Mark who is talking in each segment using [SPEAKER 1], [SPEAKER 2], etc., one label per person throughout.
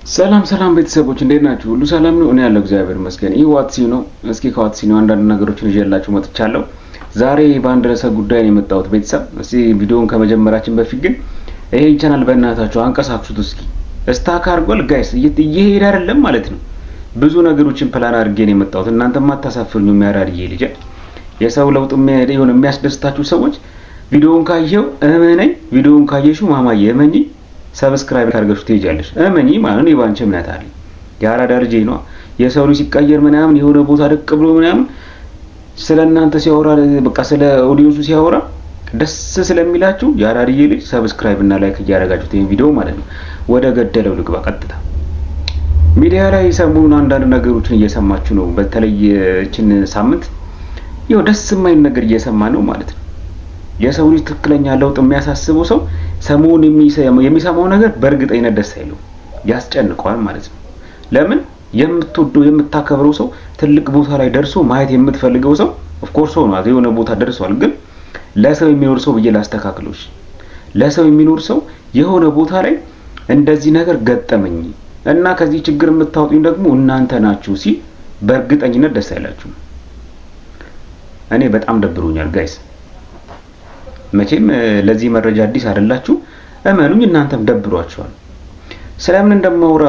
[SPEAKER 1] ሰላም ሰላም ቤተሰቦች፣ እንዴት ናችሁ? ሁሉ ሰላም ነው? እኔ ያለው እግዚአብሔር ይመስገን። ይህ ዋትሲ ነው። እስኪ ከዋትሲ ነው አንዳንድ ነገሮችን ይዤላችሁ መጥቻለሁ። ዛሬ በአንድ ርዕሰ ጉዳይ ነው የመጣሁት ቤተሰብ። እስኪ ቪዲዮውን ከመጀመራችን በፊት ግን ይሄን ቻናል በእናታችሁ አንቀሳቅሱት እስኪ። Stuck አድርጓል guys፣ እየሄደ አይደለም ማለት ነው። ብዙ ነገሮችን ፕላን አድርጌ ነው የመጣሁት። እናንተም አታሳፍሩኝ። የሚያራድዬ ልጅ የሰው ለውጥ የሆነ የሚያስደስታችሁ ሰዎች ቪዲዮውን ካየው እመነኝ፣ ቪዲዮውን ካየሽው ማማዬ እመኚኝ፣ subscribe አድርገሽ ትሄጃለሽ። እመኚ ማለት ነው። ባንቺ እምነት አለኝ። የአራዳ ልጅ ነው። የሰው ልጅ ሲቀየር ምናምን የሆነ ቦታ ደቅ ብሎ ምናምን ስለ እናንተ ሲያወራ፣ በቃ ስለ audience ኡ ሲያወራ ደስ ስለሚላችሁ የአራድዬ ልጅ subscribe እና like እያደረጋችሁት ይሄን ቪዲዮ ማለት ነው። ወደ ገደለው ልግባ ቀጥታ። ሚዲያ ላይ ሰሞኑን አንዳንድ ነገሮችን እየሰማችሁ ነው። በተለይ እችን ሳምንት ይኸው ደስ የማይል ነገር እየሰማ ነው ማለት ነው። የሰው ልጅ ትክክለኛ ለውጥ የሚያሳስበው ሰው ሰሞኑን የሚሰማው ነገር በእርግጠኝነት ደስ አይለው፣ ያስጨንቀዋል ማለት ነው። ለምን? የምትወደው የምታከብረው ሰው፣ ትልቅ ቦታ ላይ ደርሶ ማየት የምትፈልገው ሰው፣ of course ሆኗል፣ የሆነ ቦታ ደርሷል። ግን ለሰው የሚኖር ሰው ብዬ ላስተካክሎች፣ ለሰው የሚኖር ሰው የሆነ ቦታ ላይ እንደዚህ ነገር ገጠመኝ እና ከዚህ ችግር የምታወጡኝ ደግሞ እናንተ ናችሁ ሲል በእርግጠኝነት ደስ አይላችሁም። እኔ በጣም ደብሮኛል guys። መቼም ለዚህ መረጃ አዲስ አይደላችሁ፣ እመኑኝ፣ እናንተም ደብሯችኋል። ስለምን እንደማወራ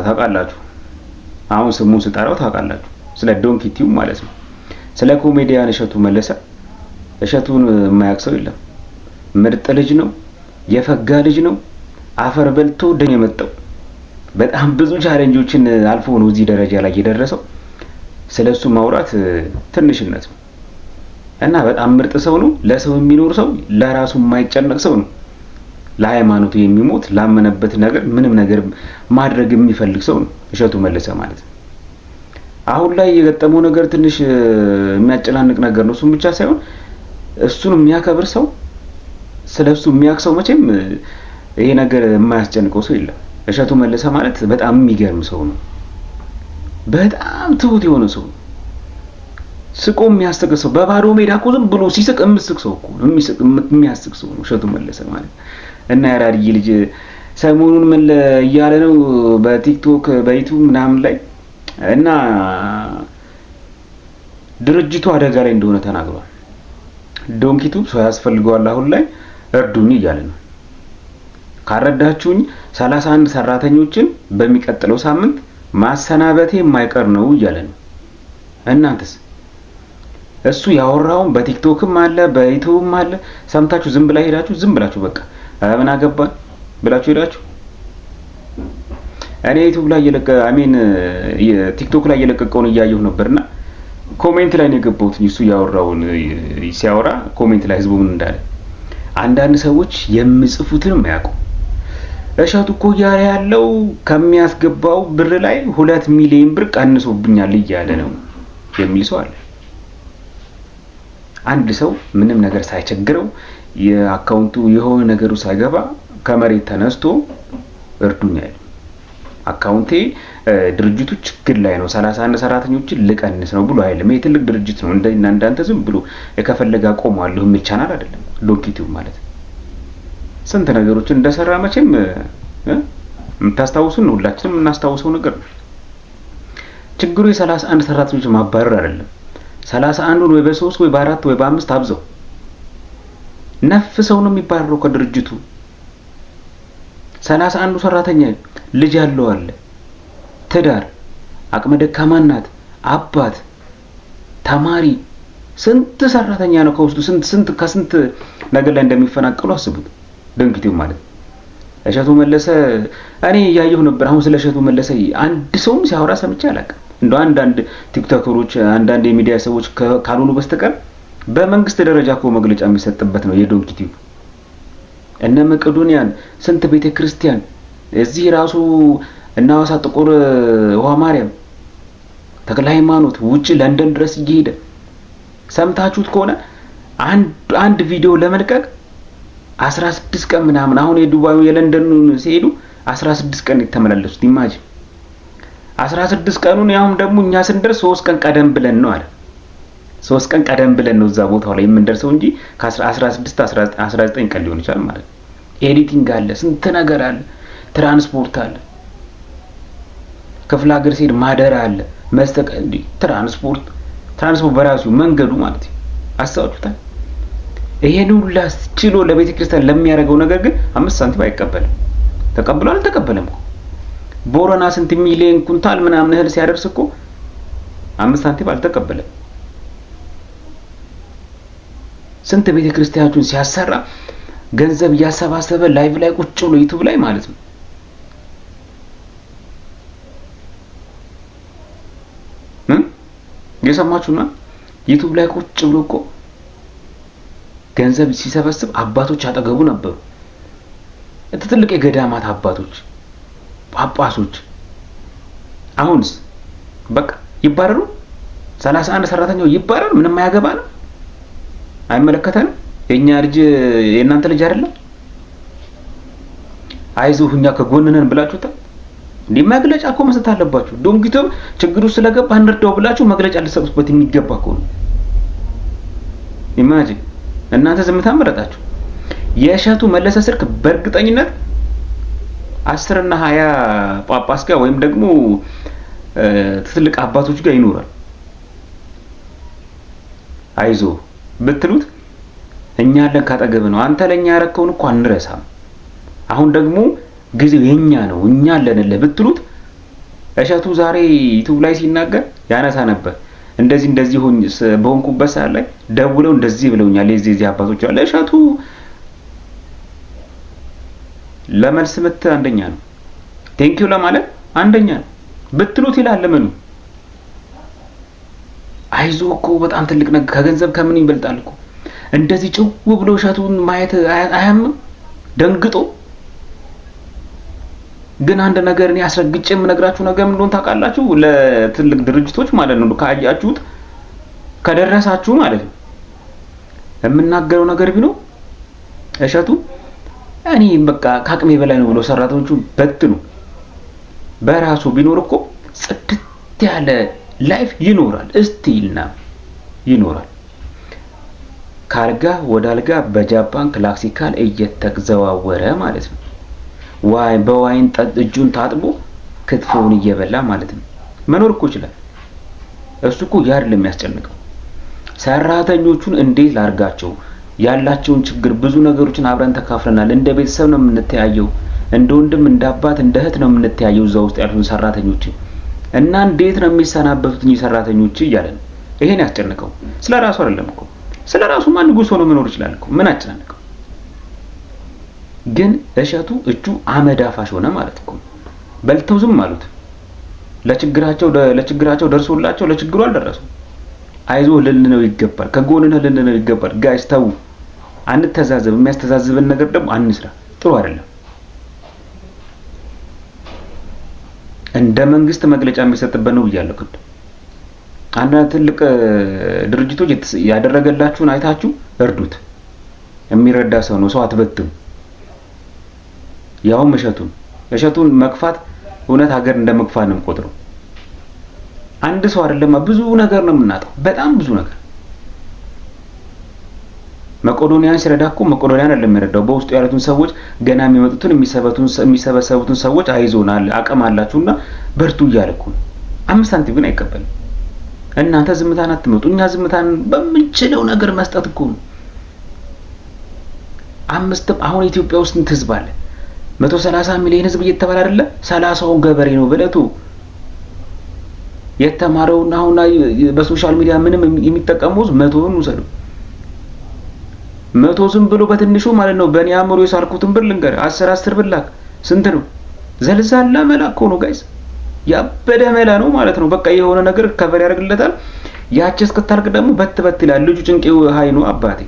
[SPEAKER 1] ታውቃላችሁ። አሁን ስሙን ስጠራው ታውቃላችሁ። ስለ ዶንኪ ቲዩብ ማለት ነው። ስለ ኮሜዲያን እሸቱ መለሰ። እሸቱን የማያውቅ ሰው የለም። ምርጥ ልጅ ነው። የፈጋ ልጅ ነው። አፈር በልቶ ደም የመጣው፣ በጣም ብዙ challenge ኦችን አልፎ ነው እዚህ ደረጃ ላይ የደረሰው። ስለሱ ማውራት ትንሽነት ነው። እና በጣም ምርጥ ሰው ነው። ለሰው የሚኖር ሰው፣ ለራሱ የማይጨነቅ ሰው ነው። ለሃይማኖቱ የሚሞት፣ ላመነበት ነገር ምንም ነገር ማድረግ የሚፈልግ ሰው ነው እሸቱ መለሰ ማለት ነው። አሁን ላይ የገጠመው ነገር ትንሽ የሚያጨናንቅ ነገር ነው። እሱም ብቻ ሳይሆን እሱን የሚያከብር ሰው፣ ስለሱ የሚያውቅ ሰው መቼም ይሄ ነገር የማያስጨንቀው ሰው የለም። እሸቱ መለሰ ማለት በጣም የሚገርም ሰው ነው። በጣም ትሁት የሆነ ሰው ነው። ስቆ የሚያስቅ ሰው፣ በባዶ ሜዳ እኮ ዝም ብሎ ሲስቅ የምስቅ ሰው እኮ ነው። የሚስቅ የሚያስቅ ሰው ነው እሸቱ መለሰ ማለት። እና የአራድዬ ልጅ ሰሞኑን ምን እያለ ነው በቲክቶክ፣ በዩቲዩብ ምናምን ላይ እና ድርጅቱ አደጋ ላይ እንደሆነ ተናግሯል። ዶንኪ ቲዩብ ሰው ያስፈልገዋል አሁን ላይ፣ እርዱኝ እያለ ነው። ካልረዳችሁኝ 31 ሰራተኞችን በሚቀጥለው ሳምንት ማሰናበቴ የማይቀር ነው እያለ ነው። እናንተስ? እሱ ያወራውን በቲክቶክም አለ፣ በዩቲዩብም አለ፣ ሰምታችሁ ዝም ብላ ሄዳችሁ፣ ዝም ብላችሁ በቃ ምን አገባን ብላችሁ ሄዳችሁ። እኔ ዩቲዩብ ላይ እየለቀ፣ I mean ቲክቶክ ላይ እየለቀቀውን እያየሁ ነበርና comment ላይ ነው የገባሁት። እሱ ያወራውን ሲያወራ comment ላይ ህዝቡ ምን እንዳለ፣ አንዳንድ ሰዎች የሚጽፉትን አያውቁ። እሸቱ እኮ እያለ ያለው ከሚያስገባው ብር ላይ 2 ሚሊዮን ብር ቀንሶብኛል እያለ ነው የሚል ሰው አለ። አንድ ሰው ምንም ነገር ሳይቸግረው፣ የአካውንቱ የሆነ ነገሩ ሳይገባ ከመሬት ተነስቶ እርዱኝ አይልም። አካውንቴ ድርጅቱ ችግር ላይ ነው፣ 31 ሰራተኞችን ልቀንስ ነው ብሎ አይልም። ይሄ ትልቅ ድርጅት ነው። እንደ እንዳንተ ዝም ብሎ ከፈለገ አቆመዋለሁ የሚል ቻናል አይደለም። ዶንኪ ቲዩብ ማለት ስንት ነገሮችን እንደሰራ መቼም የምታስታውሱን ነው፣ ሁላችንም የምናስታውሰው ነገር ነው። ችግሩ የ31 ሰራተኞች ማባረር አይደለም። 31ዱን ወይ በሶስት ወይ በአራት ወይ በአምስት አብዘው ነፍ ሰው ነው የሚባረረው ከድርጅቱ። 31ዱ ሰራተኛ ልጅ ያለው አለ፣ ትዳር፣ አቅመ ደካማ እናት፣ አባት፣ ተማሪ፣ ስንት ሰራተኛ ነው ከውስጡ፣ ስንት ስንት ከስንት ነገር ላይ እንደሚፈናቀሉ አስቡት። ዶንኪ ቲዩብ ማለት እሸቱ መለሰ እኔ እያየሁ ነበር። አሁን ስለ እሸቱ መለሰ አንድ ሰውም ሲያወራ ሰምቼ አላውቅም። እንደ አንዳንድ ቲክቶከሮች፣ አንዳንድ የሚዲያ ሰዎች ካልሆኑ በስተቀር በመንግስት ደረጃ እኮ መግለጫ የሚሰጥበት ነው የዶንኪ ቲዩብ። እነ መቄዶንያን፣ ስንት ቤተ ክርስቲያን፣ እዚህ ራሱ እነ ሐዋሳ ጥቁር ውሃ ማርያም፣ ተክለ ሃይማኖት፣ ውጭ ለንደን ድረስ እየሄደ፣ ሰምታችሁት ከሆነ አንድ ቪዲዮ ለመልቀቅ 16 ቀን ምናምን፣ አሁን የዱባዩ የለንደኑን ሲሄዱ 16 ቀን የተመላለሱት፣ imagine 16 ቀኑን፣ ያውም ደግሞ እኛ ስንደርስ 3 ቀን ቀደም ብለን ነው አለ። 3 ቀን ቀደም ብለን ነው እዛ ቦታው ላይ የምንደርሰው እንጂ ከ16 19 ቀን ሊሆን ይችላል ማለት ነው። Editing አለ፣ ስንት ነገር አለ፣ ትራንስፖርት አለ። ክፍለ ሀገር ሲሄድ ማደሪያ አለ፣ መስተቀ እንዲ ትራንስፖርት በራሱ መንገዱ ማለት ነው። አስተዋችሁታል። ይሄን ሁላ ችሎ ለቤተ ክርስቲያን ለሚያደርገው ነገር ግን 5 ሳንቲም አይቀበልም። ተቀብሎ አልተቀበለም እኮ። ቦረና ስንት ሚሊዮን ኩንታል ምናምን እህል ሲያደርስ እኮ 5 ሳንቲም አልተቀበለም። ስንት ቤተ ክርስቲያኖችን ሲያሰራ ገንዘብ እያሰባሰበ live ላይ ቁጭ ብሎ ዩቲዩብ ላይ ማለት ነው። የሰማችሁና ዩቲዩብ ላይ ቁጭ ብሎ እኮ ገንዘብ ሲሰበስብ አባቶች አጠገቡ ነበሩ። ትልቅ የገዳማት አባቶች፣ ጳጳሶች። አሁንስ በቃ ይባረሩ። 31 ሰራተኛው ይባረር። ምንም አያገባ ነው፣ አይመለከተንም። የኛ ልጅ የእናንተ ልጅ አይደለም። አይዞህ እኛ ከጎንህ ነን ብላችሁታል። እንዴ መግለጫ እኮ መስጠት አለባችሁ። ዶንኪ ቲዩብ ችግሩ ስለገባ እንርዳው ብላችሁ መግለጫ ልትሰጡበት የሚገባ እኮ ነው። Imagine እናንተ ዝምታ መረጣችሁ። የእሸቱ መለሰ ስልክ በእርግጠኝነት 10 እና 20 ጳጳስ ጋር ወይም ደግሞ ትልቅ አባቶች ጋር ይኖራል። አይዞ ብትሉት እኛ አለን ካጠገብ ነው። አንተ ለኛ ያረከውን እኮ አንረሳም። አሁን ደግሞ ጊዜው የኛ ነው፣ እኛ አለንልህ ብትሉት እሸቱ ዛሬ ዩቲዩብ ላይ ሲናገር ያነሳ ነበር። እንደዚህ እንደዚህ ሆኝ በሆንኩበት ሰዓት ላይ ደውለው እንደዚህ ብለውኛል የዚህ አባቶች አለ። እሸቱ ለመልስ ምት አንደኛ ነው፣ thank you ለማለት አንደኛ ነው ብትሉት ይላል። ምኑ አይዞ እኮ በጣም ትልቅ ነገር ከገንዘብ ከምን ይበልጣል እኮ። እንደዚህ ጭው ብሎ እሸቱን ማየት አያምም? ደንግጦ ግን አንድ ነገር እኔ አስረግጬ የምነግራችሁ ነገር ምን እንደሆነ ታውቃላችሁ? ለትልቅ ድርጅቶች ማለት ነው፣ ካያችሁት ከደረሳችሁ ማለት ነው የምናገረው ነገር ቢኖር እሸቱ እኔ በቃ ከአቅሜ በላይ ነው ብሎ ሰራተኞቹ በትኑ። በራሱ ቢኖር እኮ ጽድት ያለ life ይኖራል፣ እስቲልና ይኖራል። ካልጋ ወደ አልጋ በጃፓን classical እየተዘዋወረ ማለት ነው። በ wine እጁን ታጥቦ ክትፎውን እየበላ ማለት ነው። መኖር እኮ ይችላል። እሱ እኮ ያ አይደለም የሚያስጨንቀው። ሰራተኞቹን እንዴት ላርጋቸው፣ ያላቸውን ችግር ብዙ ነገሮችን አብረን ተካፍለናል። እንደ ቤተሰብ ነው የምንተያየው፣ እንደ ወንድም፣ እንደ አባት፣ እንደ እህት ነው የምንተያየው እዛ ውስጥ ያሉትን ሰራተኞች እና እንዴት ነው የሚሰናበቱት እኚህ ሰራተኞች እያለ ነው። ይሄን ያስጨንቀው። ስለ ራሱ አይደለም እኮ። ስለ ራሱ ማን ንጉስ ሆኖ መኖር ይችላል እኮ። ምን አጨናነቀው? ግን እሸቱ እጁ አመድ አፋሽ ሆነ ማለት እኮ። በልተው ዝም አሉት። ለችግራቸው ደርሶላቸው ለችግሩ አልደረሱም። አይዞህ ልንለው ይገባል፣ ከጎንህ ልንለው ይገባል። Guys ተው፣ አንተዛዘብ። የሚያስተዛዝብን ነገር ደግሞ አንስራ። ጥሩ አይደለም። እንደ መንግስት መግለጫ የሚሰጥበት ነው ብያለሁ ቅድም። አንዳንድ ትልቅ ድርጅቶች ያደረገላችሁን አይታችሁ እርዱት። የሚረዳ ሰው ነው፣ ሰው አትበትኑ። ያውም እሸቱን መግፋት እውነት ሀገር እንደ መግፋት ነው የምቆጥረው። አንድ ሰው አይደለም፣ ብዙ ነገር ነው የምናጣው፣ በጣም ብዙ ነገር። መቄዶንያን ሲረዳ እኮ መቄዶንያን አይደለም የሚረዳው፣ በውስጡ ያሉትን ሰዎች ገና የሚመጡትን የሚሰበሰቡትን ሰዎች አይዞናል፣ አቅም አላችሁና በርቱ እያለ እኮ ነው። 5 ሳንቲም ግን አይቀበልም። እናንተ ዝምታን አትመጡ፣ እኛ ዝምታን በምንችለው ነገር መስጠት እኮ ነው። 5 አሁን ኢትዮጵያ ውስጥ ስንት ህዝብ አለ? 130 ሚሊዮን ህዝብ እየተባለ አይደለ? 30ው ገበሬ ነው በለቱ። የተማረውና አሁን በ social media ምንም የሚጠቀመው 100ውን ውሰዱ። 100 ዝም ብሎ በትንሹ ማለት ነው። በእኔ አእምሮ የሳልኩትን ብር ልንገር፣ 10 10 ብር ላክ ስንት ነው? ዘልዛላ መላ እኮ ነው guys፣ ያበደ መላ ነው ማለት ነው። በቃ የሆነ ነገር cover ያደርግለታል። ያቺ እስክታልቅ ደግሞ በት በት ይላል ልጁ። ጭንቄው high ነው አባቴ።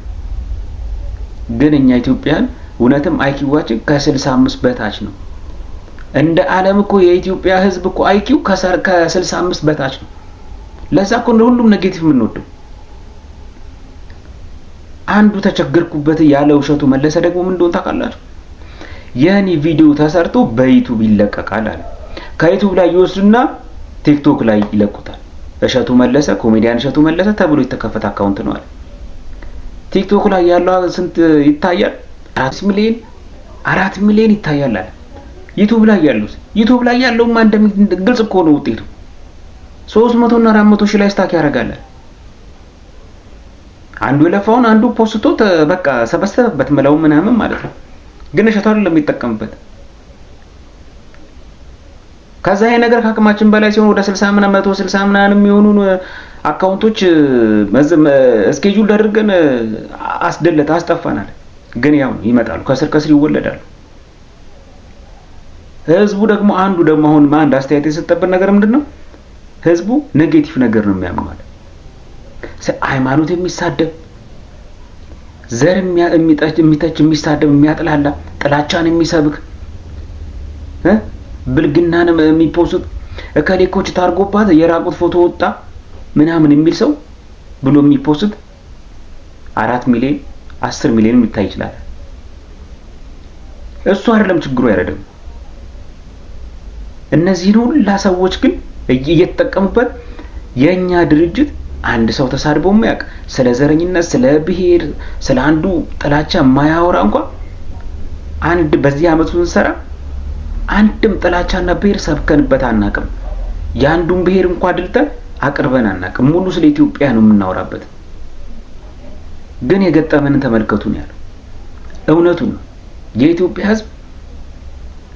[SPEAKER 1] ግን እኛ ኢትዮጵያን እውነትም IQ ዋችን ከ65 በታች ነው። እንደ ዓለም እኮ የኢትዮጵያ ህዝብ እኮ IQ ከ65 በታች ነው። ለዛ እኮ ነው ሁሉም negative የምንወደው። አንዱ ተቸገርኩበት ያለ እሸቱ መለሰ ደግሞ ምን እንደሆነ ታውቃላችሁ? የኔ ቪዲዮ ተሰርቶ በዩቲዩብ ይለቀቃል አለ። ከዩቲዩብ ላይ ይወስዱና ቲክቶክ ላይ ይለቁታል። እሸቱ መለሰ፣ ኮሜዲያን እሸቱ መለሰ ተብሎ የተከፈተ account ነው አለ። ቲክቶክ ላይ ያለው ስንት ይታያል? 4 ሚሊዮን 4 ሚሊዮን ይታያል አለ። YouTube ላይ ያሉት፣ YouTube ላይ ያለውማ ግልጽ እኮ ነው ውጤቱ። 300 እና 400 ሺህ ላይ stuck ያደርጋል። አንዱ የለፋውን አንዱ ፖስቶ በቃ ሰበሰበበት ምለው ምናምን ማለት ነው። ግን እሸቱ አይደለም የሚጠቀምበት። ከዛ ይሄ ነገር ከአቅማችን በላይ ሲሆን ወደ 60 ምናምን፣ 160 ምናምን የሚሆኑ account ኦች schedule አድርገን አስደለት አስጠፋናል። ግን ያው ይመጣሉ፣ ከስር ከስር ይወለዳሉ። ህዝቡ ደግሞ አንዱ ደግሞ አሁን አንድ አስተያየት የሰጠበት ነገር ምንድን ነው? ህዝቡ negative ነገር ነው የሚያምነው። ሃይማኖት የሚሳደብ፣ ዘር የሚተች፣ የሚሳደብ፣ የሚያጥላላ፣ ጥላቻን የሚሰብክ፣ ብልግናን የሚ post፣ እከሌ እኮ cheat አድርጎባት የራቁት ፎቶ ወጣ ምናምን የሚል ሰው ብሎ የሚ post 4 ሚሊዮን፣ 10 ሚሊዮን ሊታይ ይችላል። እሱ አይደለም ችግሩ፣ አይደለም። እነዚህን ሁላ ሰዎች ግን እየተጠቀሙበት የእኛ ድርጅት አንድ ሰው ተሳድቦ የሚያውቅ፣ ስለ ዘረኝነት፣ ስለ ብሔር፣ ስለ አንዱ ጥላቻ የማያወራ እንኳ አንድ በዚህ አመቱ ስንሰራ አንድም ጥላቻና ብሔር ሰብከንበት አናውቅም። የአንዱን ብሔር እንኳ ድልተን አቅርበን አናውቅም። ሙሉ ስለ ኢትዮጵያ ነው የምናወራበት። ግን የገጠመንን ተመልከቱ ነው ያለው። እውነቱን ነው። የኢትዮጵያ ሕዝብ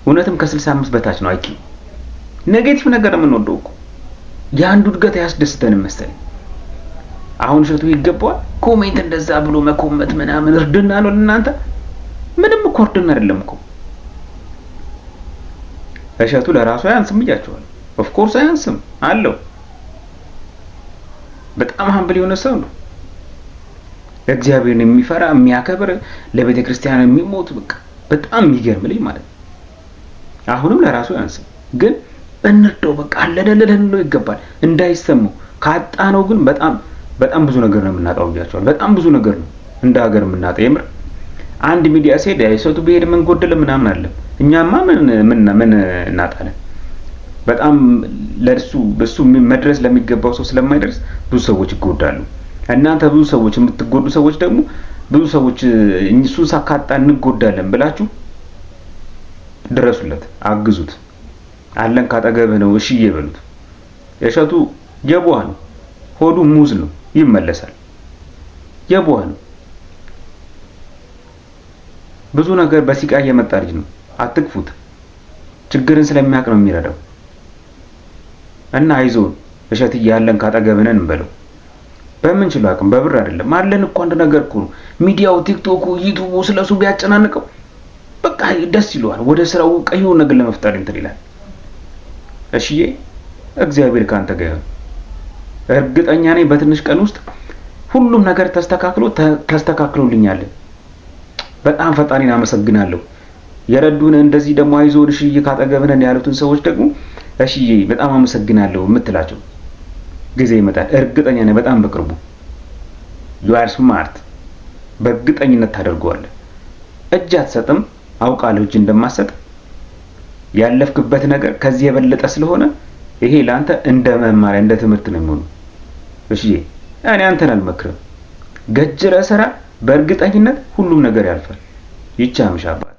[SPEAKER 1] እውነትም ከ65 በታች ነው IQ። Negative ነገር የምንወደው እኮ የአንዱ እድገት አያስደስተንም መሰለኝ። አሁን እሸቱ ይገባዋል comment እንደዛ ብሎ መኮመት ምናምን እርድና ነው ለእናንተ? ምንም እኮ እርድና አይደለም እኮ። እሸቱ ለራሱ አያንስም ብያቸዋለሁ። Of course አያንስም አለው። በጣም humble የሆነ ሰው ነው። እግዚአብሔርን የሚፈራ፣ የሚያከብር፣ ለቤተ ክርስቲያን የሚሞት፣ በቃ በጣም የሚገርም ልጅ ማለት ነው። አሁንም ለራሱ አያንስም፣ ግን እንርዳው። በቃ አለደለደለው ይገባል እንዳይሰማው። ካጣነው ግን በጣም በጣም ብዙ ነገር ነው የምናጣው ብያቸዋለሁ። በጣም ብዙ ነገር ነው እንደ ሀገር የምናጣው። የምር አንድ ሚዲያ ሲሄድ እሸቱ ብሄድ ምን ጎደለ ምናምን አለ። እኛማ ምን ምን ምን እናጣለን? በጣም ለእርሱ በሱ መድረስ ለሚገባው ሰው ስለማይደርስ ብዙ ሰዎች ይጎዳሉ። እናንተ ብዙ ሰዎች የምትጎዱ ሰዎች ደግሞ ብዙ ሰዎች እሱን ሳካጣ እንጎዳለን ብላችሁ ድረሱለት፣ አግዙት። አለን ካጠገብህ ነው እሺ በሉት። እሸቱ የዋህ ነው፣ ሆዱ ሙዝ ነው፣ ይመለሳል። የዋህ ነው። ብዙ ነገር በሲቃ የመጣ ልጅ ነው። አትግፉት። ችግርን ስለሚያውቅ ነው የሚረዳው። እና አይዞን እሸትዬ፣ ያለን ካጠገብህ ነን እንበለው። በምንችለው አቅም፣ በብር አይደለም አለን እኮ። አንድ ነገር እኮ ነው። ሚዲያው፣ ቲክቶኩ፣ ዩቱቡ ስለሱ ቢያጨናንቀው በቃ ደስ ይለዋል። ወደ ስራው ቀይውን ነገር ለመፍጠር እንትን ይላል። እሽዬ እግዚአብሔር ካንተ ጋር ይሁን። እርግጠኛ ነኝ በትንሽ ቀን ውስጥ ሁሉም ነገር ተስተካክሎ ተስተካክሎልኛል። በጣም ፈጣሪን አመሰግናለሁ። የረዱን እንደዚህ ደግሞ አይዞን እሽዬ ካጠገብህ ነን ያሉትን ሰዎች ደግሞ እሽዬ በጣም አመሰግናለሁ የምትላቸው ጊዜ ይመጣል። እርግጠኛ ነኝ በጣም በቅርቡ። You are smart፣ በእርግጠኝነት ታደርገዋለህ። እጅ አትሰጥም፣ አውቃለሁ እጅ እንደማትሰጥ። ያለፍክበት ነገር ከዚህ የበለጠ ስለሆነ ይሄ ለአንተ እንደ መማሪያ፣ እንደ ትምህርት ነው የሚሆነው። እሺ እኔ አንተን አልመክርም። ገጅረ ስራ፣ በእርግጠኝነት ሁሉም ነገር ያልፋል። ይቻምሽ አባት።